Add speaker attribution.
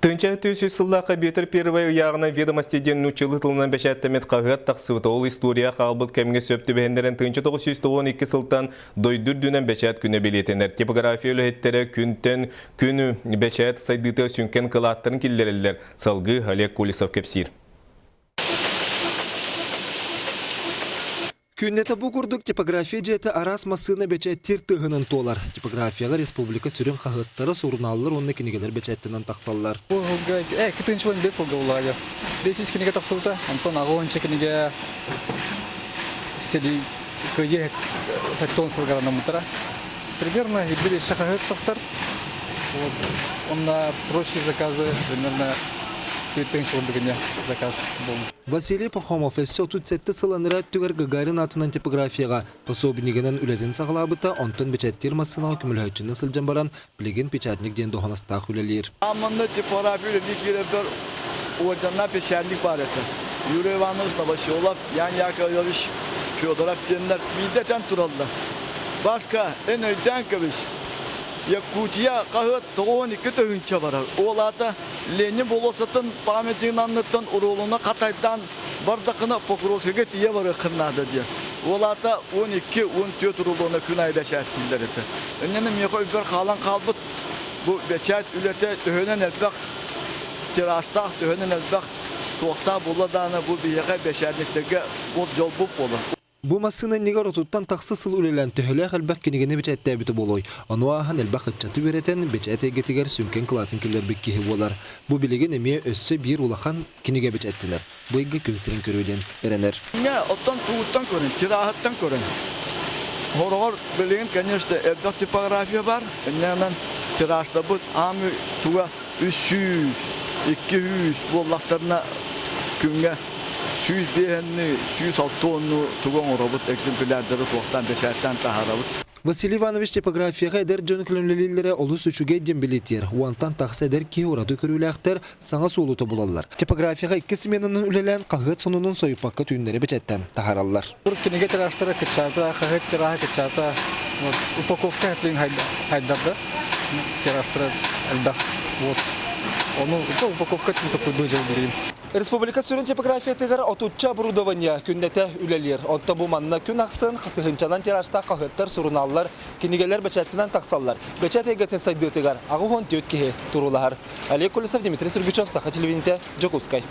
Speaker 1: Тыынча 300 сыллаахха Петр Первай ыйааҕынан «Ведомости» диэн нууччалыы тылынан бэчээттэммит хаһыат тахсыбыта. Ол история хаалбыт кэмҥэ сөп түбэһиннэрэн 1992 сылтан дойду үрдүнэн бэчээт күнэ бэлиэтэнэр. Типография үлэһиттэрэ күнтэн күн бэчээт сайдыытыгар сүҥкэн кылааттарын киллэрэллэр. Салгыы Олег Колесов кэпсиир.
Speaker 2: Күннэтэ бу курдук типография дьиэтэ араас массыына бэчээттиир тыаһынан туолар. Типографияҕа республика сүрүн хаһыаттара, сурунааллар уонна кинигэлэр бэчээттэнэн тахсаллар.
Speaker 3: Бу сылга 215 сылга буллаҕа 500 кинигэ тахсыбыта, онтон 60 кинигэ сэрии кыайыы 70 сылга анаммыттара. Примерно биир хаһыат тахсар. Вот. Онно прочие заказы примерно 4 сыл заказ был.
Speaker 2: Василий Пахомов өссө 37 сыл анараа өттүгэр Гагарин аатынан типографияҕа пособнигынан үлэтин саҕалаабыта, онтон бэчээттиир массыынаҕа көмөлөһөөччүнэн сылдьан баран, билигин печатник диэн дуоһунастаах үлэлиир.
Speaker 4: Манна типография үлэлии киирэрбэр орденнаах печатник баар этэ. Юрий Иванович Новоселов, Ян Яковлевич Федоров диэннэр биирдэ этэн тураллар. Баска, эн өйдөөн кэбис, Якутия хаһыат 92 тыһыынча барар. Ол аата Ленин болуоссатын памятнигын анныттан уруулуна хатайдаан бардаххына Покровскайга тиийэ барыаххын наада диэн. Ол аата 12-14 рулона күн аайы бэчээттииллэр этэ. Инньэ миэхэ өйбөр хаалан хаалбыт бу бэчээт үлэтэ төһөнөн элбэх тиражтаах, төһөнөн элбэх туохтаах буолла даҕаны бу биһиэхэ бэчээтниктэргэ ол дьолбут буолар.
Speaker 2: Бу массыына иннигэр отуттан тахса сыл үлэлээн төһөлөөх элбэх кинигэни бэчээттээбитэ буолуой? Ону ааһан элбэх ыччаты үөрэтэн, бэчээт эйгэтигэр сүҥкэн кылаатын киллэрбит киһи буолар. Бу билигин эмиэ өссө биир улахан кинигэ бэчээттэнэр. Бу ыйга күн сирин көрүө диэн эрэнэр.
Speaker 4: Оттон тугуттан көрөн, тираһыттан көрөн. Хороҕор билигин, конечно, элбэх типография бар. Инньэ тиражтарбыт аамы туга 300, 200 буоллахтарына күҥҥэ 105-ни, 106-ну тугу оҥоробут, экземплярдары туохтаан бэчээттээн таһаарабыт.
Speaker 2: Василий Иванович типографияҕа эдэр дьон үлэлииллэрэ олус үчүгэй диэн бэлиэтиир. Уонтан тахса эдэр киһи ураты көрүүлээхтэр, саҥа суолу тобулаллар. Типографияҕа икки сменанан үлэлээн хаһыат сонунун сойуппакка түүннэри бэчээттээн таһаараллар.
Speaker 3: Кинигэ тиражтара кыччаата, хаһыат тираһа кыччаата, вот, упаковка хайдарда, тиражтара элбэх. Вот. Ону упаковка такой дьыл билигин.
Speaker 2: Республика сүрүн типографиятыгар отучча оборудование күннэтэ үлэлиир. Онто бу манна күн ахсын тыһыынчанан тиражтаах хаһыаттар, сурунааллар, кинигэлэр бэчээттэнэн тахсаллар. Бэчээт эйгэтин сайдыытыгар 84 киһи туруулаһар. Олег Колесов, Дмитрий Сергучев, Саха телевидениетэ, Дьокуускай.